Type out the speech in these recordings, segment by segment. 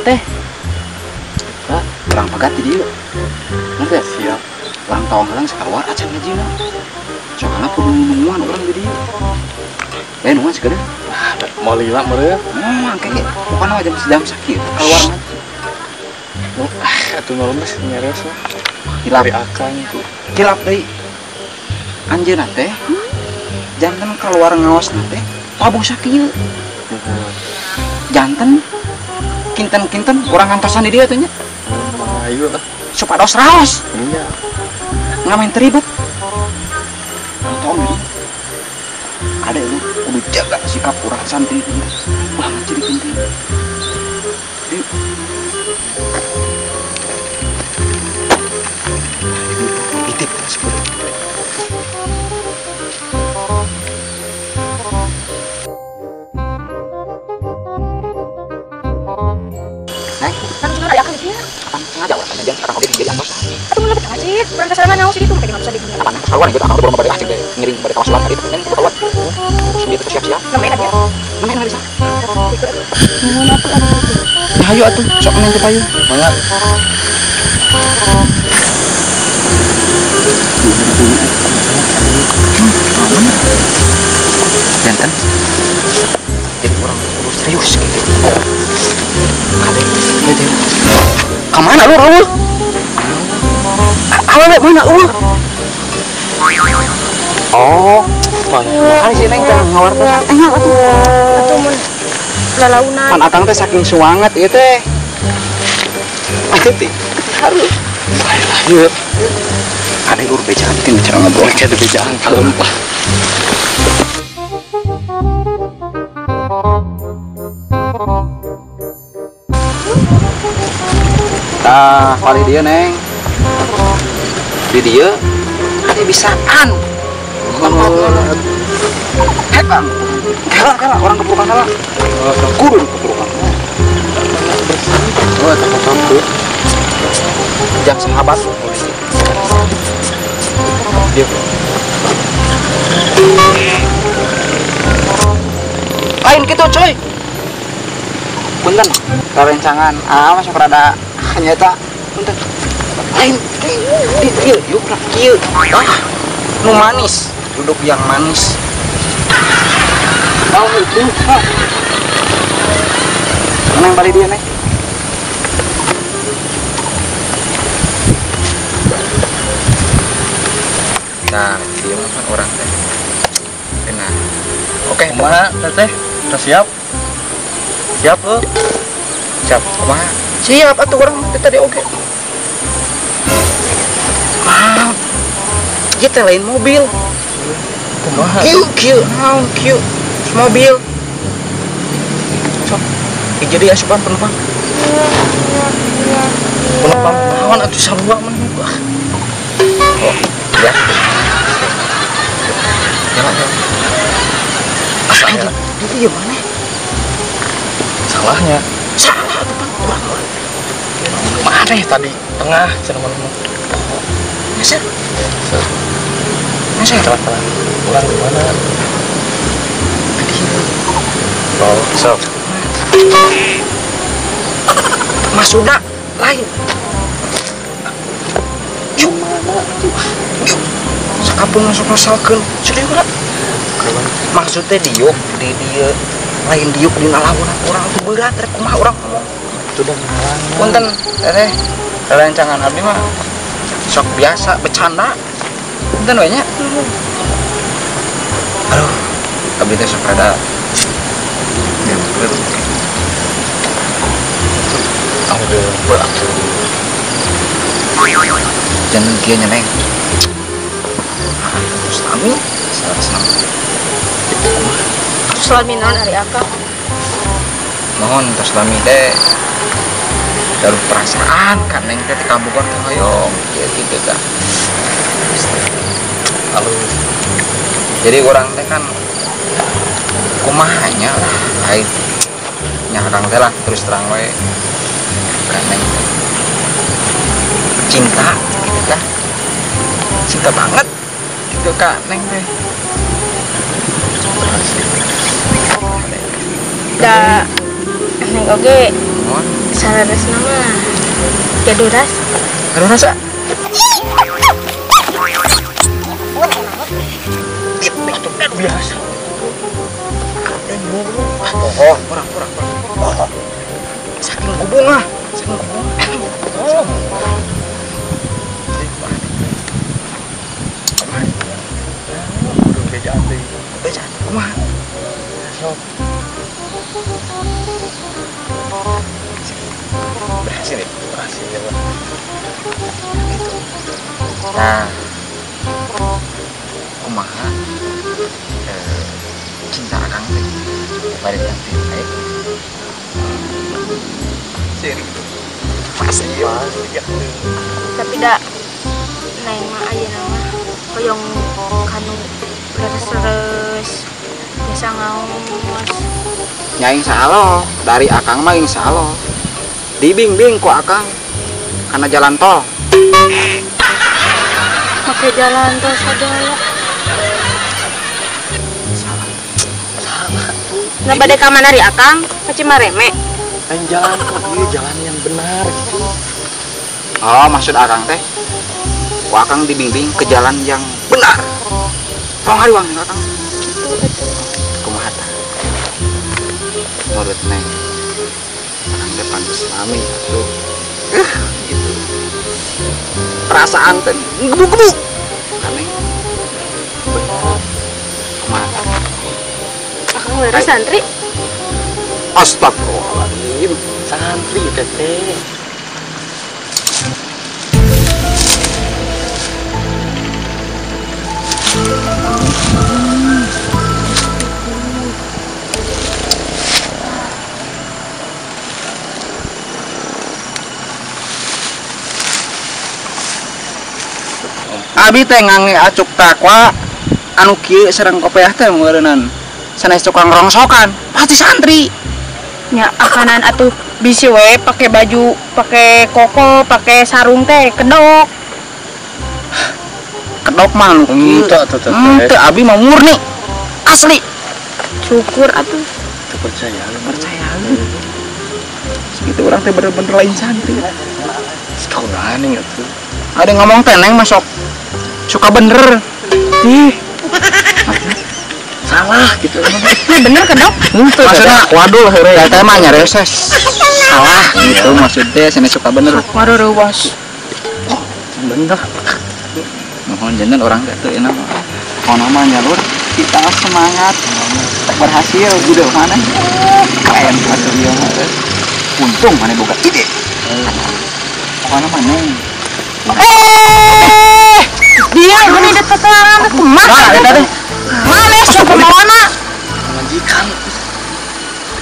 teh. Urang pegat di dieu. Ngerti? Siap. Urang tawang heula geus keluar acan ngajina. Soalna kudu nungguan urang di dieu. Lain nungguan sakedeung. Mau lila meureun? Moal engke pokona mah jam sakieu keluar ngaji. Atuh nu lemes nyareos lah. Hilap dari akang tuh. Hilap deui. Anjeunna teh janten keluar ngaosna teh pabuh sakieu. Janten kinten-kinten urang ngantosan di dieu teh nya. Ayo lah. Supados raos. Iya. Ngamen teribet. Tong deui. Ada lu kudu jaga sikap urang santri teh. Ulah ngacirikeun teh. Titip seperti Neng, kan cuma ada akang di sini. Apaan sengaja orang tanya sekarang oke jadi antos. Atuh mun lebet masjid, urang sasarangan naon sih itu make dimaksud di dieu. Apaan keluar gitu akang baru bade asik deh ngiring bade kawas tadi neng keluar. Terus dia siap-siap. Namain aja. Namain nggak bisa. Nuhun atuh atuh. Hayu atuh sok neng teh payu. Mangga. Jantan jadi orang kudu serius gitu. Kade, kade. Kemana lu, Raul? Awewe mana lu? Oh, kali si Neng teh ngawartos. Enggak atuh. Atuh mun lalaunan. Pan akang teh saking semangat ieu teh. Atuh teh harus. Ayo. Ada lur bejaan kan bicara ngobrol kayak ada bejaan kalau lupa. Tah, paling dia Neng. Di dia ada bisaan. Hebat. Kalah orang kepurukan kalah. Kudu kepurukan. Oh, tempat jam sahabat. Dia. Lain gitu coy. Punten, rencangan masuk rada nyata. Punten. Lain di dieu yuk lah kieu. Ah, nu manis, duduk yang manis. Tahu itu. Neng balik dia, Neng. Nah, dia mah orang teh. Enak. Oke, kumaha teteh? Udah siap? Siap lu? Siap, kumaha? Siap atuh urang teh tadi oke. Ah. Ieu teh lain mobil. Kumaha? Kieu kieu naon kieu? Mobil. Sok. Jadi asupan penumpang. Penumpang naon atuh sarua mah. Oh, ya. Jalan, jalan. Asalnya. Itu gimana? Salahnya. Salah tuh Pak. Urang. Mana ya tadi? Tengah cenah mana? Masa? Masa salah. Urang di mana? Oh, sok. Maksudna lain. Yuk. Yuk. Sakapun masuk masalkeun. Serius lah. Maksudnya diuk di dieu lain diuk di nalawunan urang tuh berat rek kumaha urang ngomong. Itu udah ngalang. Punten, teteh. Rencangan abdi mah sok biasa bercanda. Punten we nya. Aduh, abdi teh sok rada Aduh, berat. Jangan kieu nya, Neng. Terus lami, salah senang. Terus lami naon ari akang? Mohon terus lami teh. Dalam perasaan kan Neng teh kabogoh teh hoyong kieu kitu tah. Lalu jadi urang teh kan kumaha nya lah ai nya akang teh lah terus terang we kan Neng teh cinta gitu kan, cinta banget gitu kak Neng teh. Da Neng oge Saleresna mah gaduh rasa. Gaduh rasa. Biasa. Oh, kurang. Oh. Saking kubunga, saking kubunga. Oh. Kudu bejaan deui. Bejaan kumaha? Sok. Berhasil ya? Berhasil ya, Pak. Gitu. Nah. Kumaha? Cinta akang teh bari ganti baik. Seri gitu. Pasti ya. Tapi da neng mah ayeuna mah hoyong kanu leres-leres biasa ngaos. Nya insyaallah, dari akang mah insyaallah. Dibimbing ku akang kana jalan tol. Make jalan tol sadaya. Nah, bade ka mana ri akang? Ka Cimareme. Lain jalan kok, ieu jalan yang benar gitu. Oh, maksud akang teh ku akang dibimbing ke jalan yang benar. Tong hariwang akang. Kitu atuh. Kumaha tah? Menurut neng, akang teh pantes mami atuh. Gitu. Perasaan teh gebu-gebu. Ka neng. Benar. Kumaha tah? Akang leres santri. Astagfirullahaladzim. Santri teteh. Abi teh ngange acuk takwa anu kieu sareng kopeah teh meureunnan. Sanes tukang rongsokan, pasti santri. Nya akanan atuh bisi we pake baju, pake koko, pake sarung teh kedok. Kedok mah nu kieu. Henteu abi mah murni. Asli. Syukur atuh. Teu percaya, percaya. Segitu orang teh bener-bener lain santri. Sekaulahan atuh. Ada ngomong teh neng masuk suka bener. Ih. Salah gitu. Bener kedok? Maksudnya waduh heureuy teh mah nyareses. Salah gitu maksudnya sini suka bener. Waduh reuwas. Oh, bener. Mohon jangan orang teh teu enak. Pokona mah nyalur kita semangat berhasil gitu mana. Keren atuh ieu mah. Untung mana boga ide. Pokona mah neng. Dia gini detetan kumaha eta teh. Mana si pemawana? Majikan.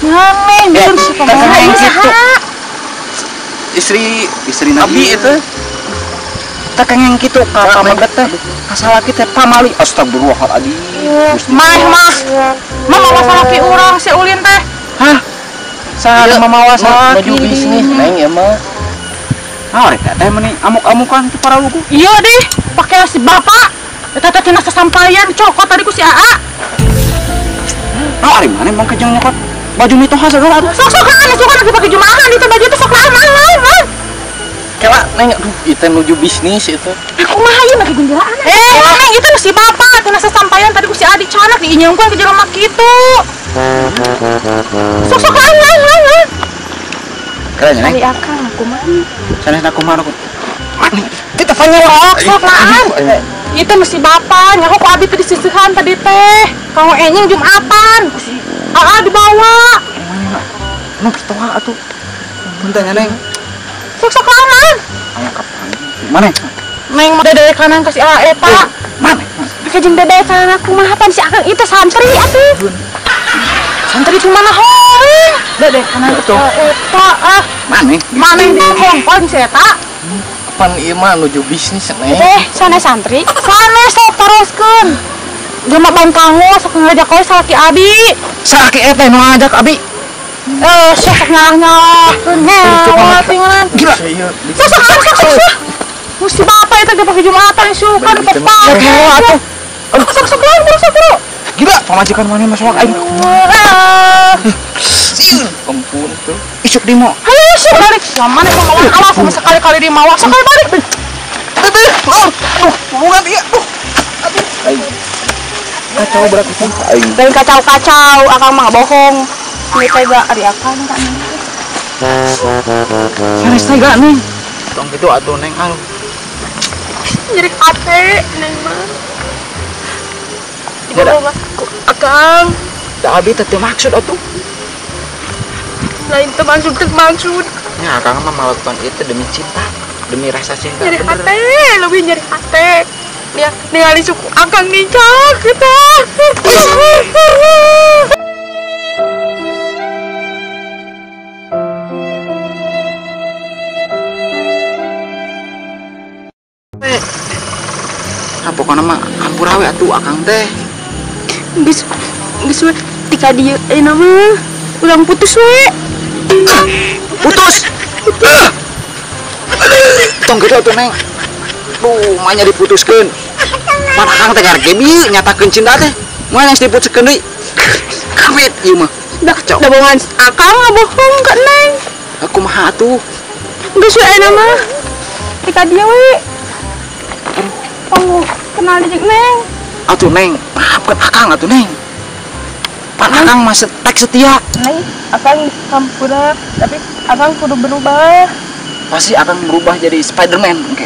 Mana jujur si pemawana gitu. Istri Abi itu. Teh kengeng kitu ka pameget teh. Ka salaki teh pamali. Astagfirullahaladzim. Maneh mah. Mamawa salaki urang si Ulin teh. Hah? Saha mamawa salaki? Maju bisnis neng ya mah. Ah, rek teh meni amuk-amukan teh para lugu. Iya deh, pake si bapak. Eta teh cenah sasampaian cokot tadi ku si AA. Ah, ari maneh mangke jeung nyokot baju mitoha segala atuh. Sok-sok kan suka lagi pake jumaahan itu baju teh sok lama. Kela neng aduh ieu teh nuju bisnis itu. Aku mah ieu make gunjelaan. Neng itu si bapak cenah sasampaian tadi ku si Adi canak diinyongkeun ke jelema kitu. Sok-sok lama. Keren neng. Ari akang kumaha? Sanes kumaha aku. Kita fanya sok laan. Itu mesti bapak, nyaho ku abi teh disisihan tadi teh. Kanggo enjing Jumatan. Ku si AA dibawa. Nu kitu atuh. Punten nya neng. Sok-sok laan. Aya kapan? Maneh? Neng mah dede kanan ka si AA eta. Maneh? Pake jeung dede kanan kumaha pan si akang itu santri atuh. Santri itu mana hoing? Dede kanan ka si AA eta ah. Maneh? Maneh dihongkon si eta. Pan ieu mah nuju bisnis neng. Sanes santri. Sanes sok teruskeun. Jelema bangkango sok ngajak we salaki abi. Salaki eta nu ngajak abi. Sok nyalah-nyalahkeun nyawa tinggalan. Gila. Sok sok. Mesti bapak eta ge pake Jumatan sukan pepak. Atuh. Sok sok bro, sok bro. Gila, pamajikan mana masuk aing. Sieun, ampun tuh. Isuk di mau. Hayu isuk balik. Mana mah awas sama sekali-kali di mawa. Sekali balik. Teteh, aduh, hubungan ieu. Aduh. Aduh. Aing. Kacau berarti aing. Lain kacau-kacau, akang mah bohong. Ini tega ari akang kan. Sanes tega neng. Tong kitu atuh neng aduh. Nyeri hate neng mah. Dibawa ku akang. Da abi teh teu maksud atuh. Lain teu maksud teu maksud. Nya akang mah melakukan itu demi cinta, demi rasa cinta. Nyeri hate, lebih nyeri hate. Nia ningali suku akang nincak kita. Nah, pokoknya mah hampura we atuh akang teh. Geus geus we tika dieu ayeuna mah urang putus we. Putus. Tong kitu atuh neng. Duh, mah diputuskeun. Pan akang teh garek ge nyatakeun cinta teh. Moal geus diputuskeun deui. Kawet ieu mah. Da bohongan akang ngabohong ka neng. Kumaha atuh? Geus we ayeuna mah. Tika dieu we. Oh, kenal jeung neng. Atuh neng, maafkan akang atuh neng. Pan akang mah tek setia. Neng, akang hampura, tapi akang kudu berubah. Pasti akang berubah jadi Spiderman, oke.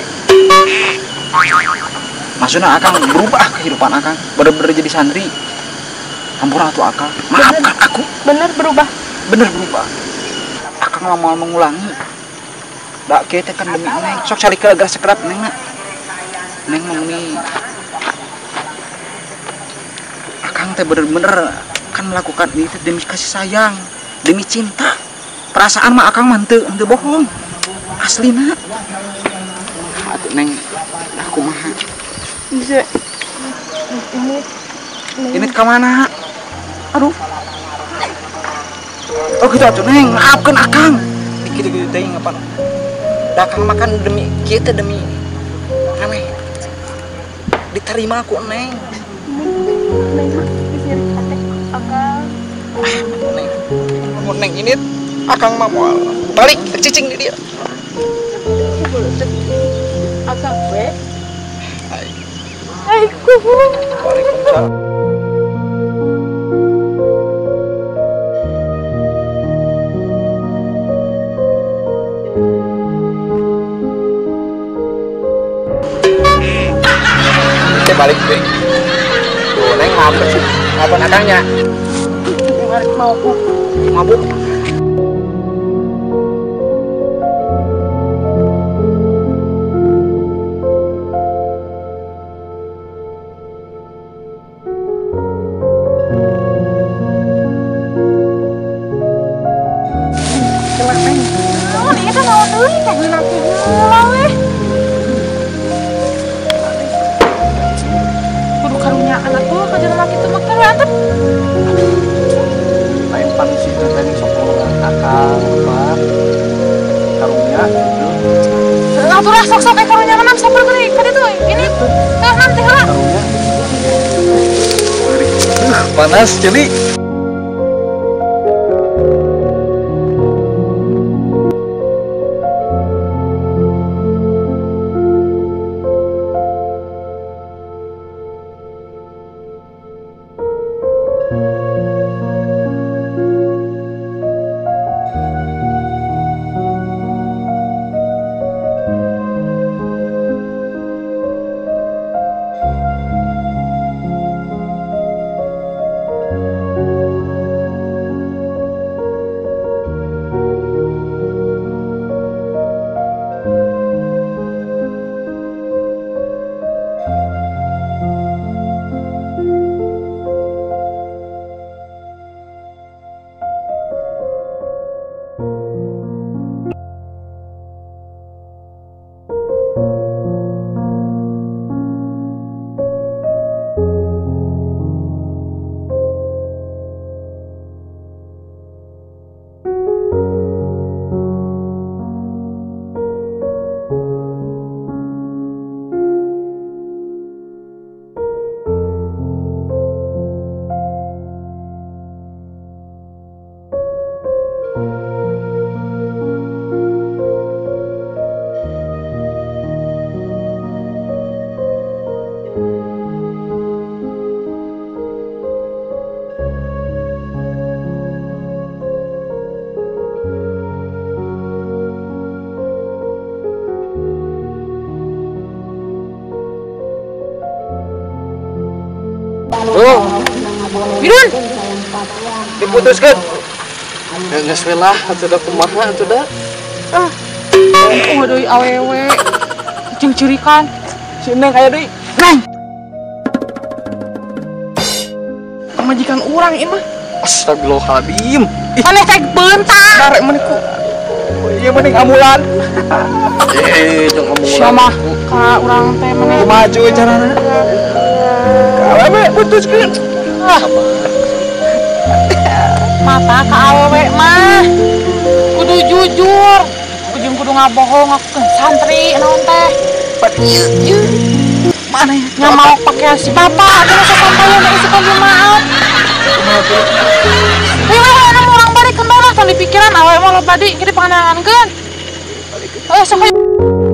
Maksudnya akang berubah kehidupan akang, bener-bener jadi santri. Hampura atuh akang, maafkan aku. Bener berubah. Bener berubah. Akang mah mau mengulangi. Da kieu teh kan demi neng, sok cari ke sekerap neng na. Neng mau nih akang teh bener-bener kan melakukan ini teh demi kasih sayang, demi cinta. Perasaan mah akang mah henteu bohong. Aslina. Atuh neng, aku mah. Bisa. Ini ke mana? Aduh. Oh gitu atuh neng, maafkan akang. Gitu-gitu teh ngapan. Da akang makan demi kieu teh demi rame. Diterima aku neng. Neng mah geus nyeri hate akang. Neng, mun neng ini akang mah moal balik cicing di dia. Akang we. Ai kuhu. Waalaikumsalam. Balik deh. Tuh, neng maafkan sih. Maafkan akangnya. Mabuk. Mabuk. Oh, ini kan naon deui teh ngeunah heula weh. Kudu karunya anak tuh ka jelema kitu mah teh antep. Lain pan situ teh sok ngomong akang apa karunya gitu. Heeh atuh lah sok-sok eh karunya mah samper deui ka ditu ini. Teh nam teh heula. Karunya. Panas ceuli. Tuh. Bidun. Diputuskeun. Geus we lah atuh da kumaha atuh da. Ah. Oh deui awewe. Jeung cirikan. Si Neng aya deui. Neng. Pamajikan urang ieu mah. Astagfirullahaladzim. Maneh teh beunta. Karek maneh ku. Ieu mending amulan. Jeung amulan. Sia mah ka urang teh maneh. Kumaha cuy carana? Ka awewe putuskeun. Ah. Mata ka awewe mah kudu jujur. Ujung kudu ngabohong ngakukeun santri naon teh. Pan ieu ieu. Mana ya? Nya mau pakaian si bapak atuh sok pantauan isukan Jumaat. Ayo ayo urang balik kendala tong dipikiran awewe mah loba di kieu dipanganangankeun. Ayo sok.